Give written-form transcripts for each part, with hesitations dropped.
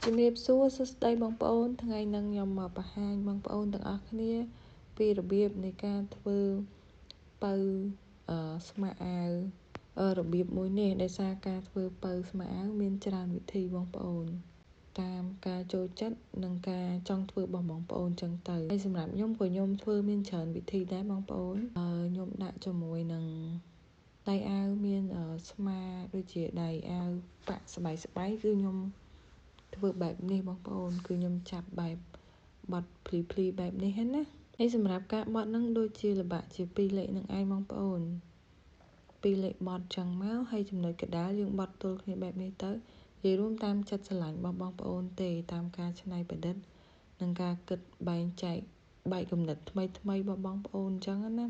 ជំរាបសួរសួស្តីបងប្អូនថ្ងៃនឹងខ្ញុំមកបង្ហាញបងប្អូនទាំងអស់គ្នាពីរបៀបនៃការធ្វើពៅស្មាអាវរបៀបមួយនេះដោយសារការធ្វើពៅស្មាអាវមានច្រើនវិធីបងប្អូនតាមការចូលចិត្តនិងការចង់ធ្វើរបស់បងប្អូនចឹងទៅហើយសម្រាប់ខ្ញុំក៏ខ្ញុំធ្វើមានច្រើនវិធីដែរបងប្អូនខ្ញុំដាក់ជាមួយនឹងដៃអាវមានស្មាដូចជាដៃអាវប៉ាក់ស្បៃស្បៃគឺខ្ញុំធ្វើបែបនេះបងប្អូនគឺខ្ញុំចាប់បែបបត់ភ្លីភ្លីបែបនេះហ្នឹងណាហើយសម្រាប់ការបត់ហ្នឹងដូចជាលបាក់ជា2លេខនឹងឯងបងប្អូន2លេខបត់ចឹងមកហើយចំណុចកដាលយើងបត់ទល់គ្នាបែបនេះទៅនិយាយរួមតាមចិត្តស្រឡាញ់របស់បងប្អូនទេតាមការច្នៃប្រឌិតនិងការគិតបែងចែកបែកគំនិតថ្មីថ្មីរបស់បងប្អូនចឹងណា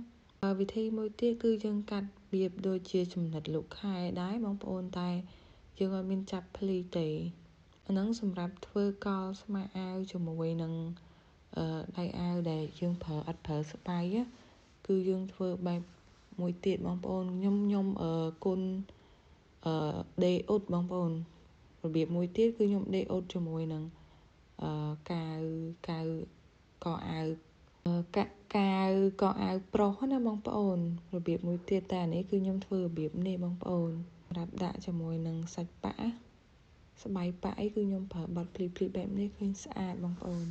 វិធីមួយទៀតគឺយើងកាត់របៀបដូចជាចំណិតលោកខែដែរបងប្អូនតែយើងអត់មានចាប់ភ្លីទេអាហ្នឹងសម្រាប់ធ្វើកលស្មាអាវជាមួយនឹងដៃអាវដែលយើងប្រើអត់ប្រើស្បៃគឺយើងធ្វើបែបមួយទៀតបងប្អូនខ្ញុំគុណដេអ៊ុតបងប្អូនរបៀបមួយទៀតគឺខ្ញុំដេអ៊ុតជាមួយនឹងកាវកាវកអាវកាកាវកអាវប្រុសណាបងប្អូនរបៀបមួយទៀតតែអានេះគឺខ្ញុំធ្វើរបៀបនេះបងប្អូនសម្រាប់ដាក់ជាមួយនឹងសាច់ប៉ាក់ស្បៃប៉ាក់អីគឺខ្ញុំប្រើបត់ភ្លីភ្លីបែបនេះឃើញស្អាតបងប្អូន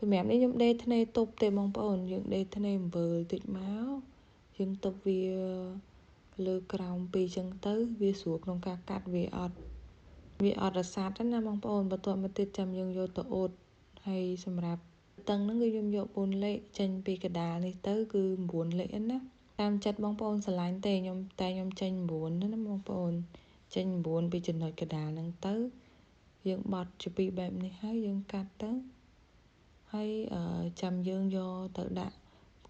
សម្រាប់នេះខ្ញុំដេធ្នេទប់ទេបងប្អូនយើងដេធ្នេអំបិលតិចមកយើងទប់វាលើក្រោមពីរចឹងទៅវាស្រួលក្នុងការកាត់វាអត់រសាត់ណាបងប្អូនបន្ទាប់មកទៀតចាំយើងយកទៅអ៊ុតហើយសម្រាប់តឹងហ្នឹងគឺខ្ញុំយក4លេខចេញពីកដាលនេះទៅគឺ9លេខណាតាមចិត្តបងប្អូនស្រឡាញ់ទេខ្ញុំតែខ្ញុំចេញ9ណាបងប្អូនចេញ9ពីចំណុចកដាលហ្នឹងទៅយើងបត់ជាពីរបែបនេះហើយយើងកាត់ទៅហើយចាំយើងយកទៅដាក់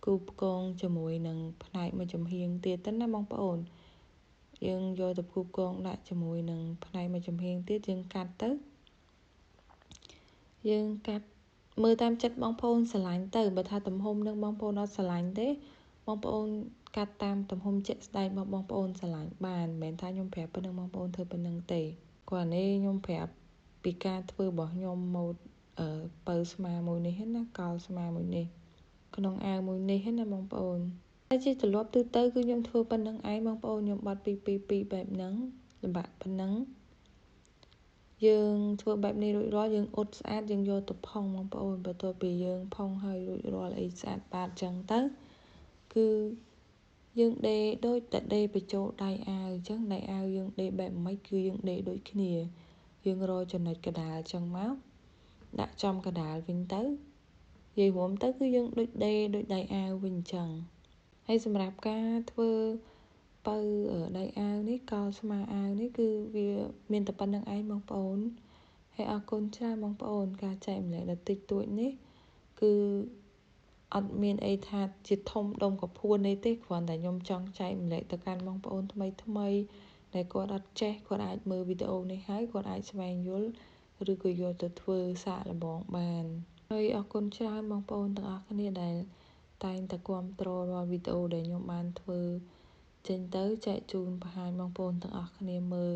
គូផ្គងជាមួយនឹងផ្នែកមួយចំហៀងទៀតទៅណាបងប្អូនយើងយកទៅគូផ្គងដាក់ជាមួយនឹងផ្នែកមួយចំហៀងទៀតយើងកាត់ទៅយើងកាត់មើលតាមចិត្តបងប្អូនស្រឡាញ់ទៅបើថាទំហំនឹងបងប្អូនអត់ស្រឡាញ់ទេបងប្អូនកាត់តាមទំហំជាក់ស្ដែងរបស់បងប្អូនស្រឡាញ់បានមិនមែនថាខ្ញុំប្រាប់ប៉ុណ្្នឹងបងប្អូនធ្វើប៉ុណ្្នឹងទេគ្រាន់នេះខ្ញុំប្រាប់ពីការធ្វើរបស់ខ្ញុំម៉ូតពៅស្មាមួយនេះណាកលស្មាមួយនេះក្នុងអាវមួយនេះណាបងប្អូនតែជាទម្លាប់ទូទៅគឺខ្ញុំធ្វើប៉ុណ្្នឹងឯងបងប្អូនខ្ញុំបត់2 2 2បែបហ្នឹងលំបាកប៉ុណ្្នឹងយើងធ្វើបែបនេះរួចរាល់យើងអ៊ុតស្អាតយើងយកទៅផុងបងប្អូនបន្ទាប់ពីយើងផុងហើយរួចរាល់អីស្អាតបាតចឹងទៅគឺយើងដេដូចតែដេបញ្ចូលដៃអាវអញ្ចឹងដៃអាវយើងដេបែបម៉េចគឺយើងដេដូចគ្នាយើងរកចំណុចកដាលចឹងមកដាក់ចំកដាលវិញទៅនិយាយរួមទៅគឺយើងដូចដេដូចដៃអាវវិញអញ្ចឹងហើយសម្រាប់ការធ្វើពៅដៃអាវនេះកលស្មាអាវនេះគឺវាមានតែប៉ុណ្្នឹងឯងបងប្អូនហើយអរគុណច្រើនបងប្អូនការចែកម្លែកដ៏តិចតួចនេះគឺអត់មានអីថាជាធំដុំកពួននេះទេគ្រាន់តែខ្ញុំចង់ចែកម្លែកទៅកាន់បងប្អូនថ្មីថ្មីដែលគាត់អត់ចេះគាត់អាចមើលវីដេអូនេះហើយគាត់អាចស្វែងយល់ឬក៏យកទៅធ្វើសាកល្បងបានហើយអរគុណច្រើនបងប្អូនទាំងអស់គ្នាដែលតែងតែគាំទ្ររាល់វីដេអូដែលខ្ញុំបានធ្វើចេញទៅចែកជូនបង្ហាញបងប្អូនទាំងអស់គ្នាមើល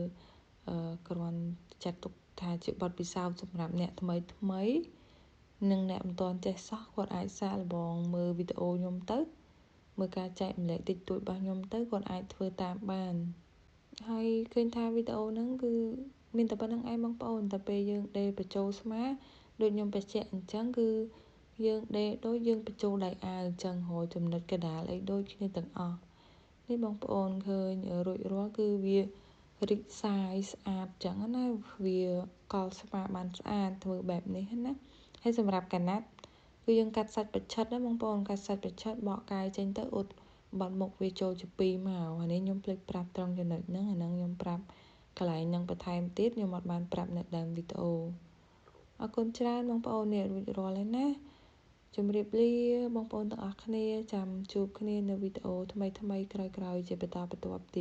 គ្រាន់ចាត់ទុកថាជាបទពិសោធន៍សម្រាប់អ្នកថ្មីថ្មីនិងអ្នកមិនទាន់ចេះសោះគាត់អាចសាកល្បងមើលវីដេអូខ្ញុំទៅមើលការចែកម្លែកតិចតួចរបស់ខ្ញុំទៅគាត់អាចធ្វើតាមបានហើយឃើញថាវីដេអូហ្នឹងគឺមានតែប៉ុណ្្នឹងឯងបងប្អូនតែពេលយើងដេបញ្ចូលស្មាដូចខ្ញុំបញ្ជាក់អញ្ចឹងគឺយើងដេដូចយើងបញ្ចូលដៃអាវអញ្ចឹងរកចំណុចកដាលអីដូចគ្នាទាំងអស់នេះបងប្អូនឃើញរួចរាល់គឺវារីកសាយស្អាតចឹងណាវាកលស្មាបានស្អាតធ្វើបែបនេះណាហើយសម្រាប់កណាត់គឺយើងកាត់សាច់ប្រឆិតណាបងប្អូនកាត់សាច់ប្រឆិតបកកាយចេញទៅអ៊ុតបាត់មុខវាចូលជា2មកអានេះខ្ញុំភ្លេចប្រាប់ត្រង់ចំណុចហ្នឹងអាហ្នឹងខ្ញុំប្រាប់កន្លែងហ្នឹងបន្ថែមទៀតខ្ញុំអត់បានប្រាប់នៅដើមវីដេអូអរគុណច្រើនបងប្អូននេះរួចរាល់ហើយណាជម្រាបលាបងប្អូនទាំងអស់គ្នាចាំជួបគ្នានៅវីដេអូថ្មីៗក្រោយៗជាបន្តបន្ទាប់ទៀត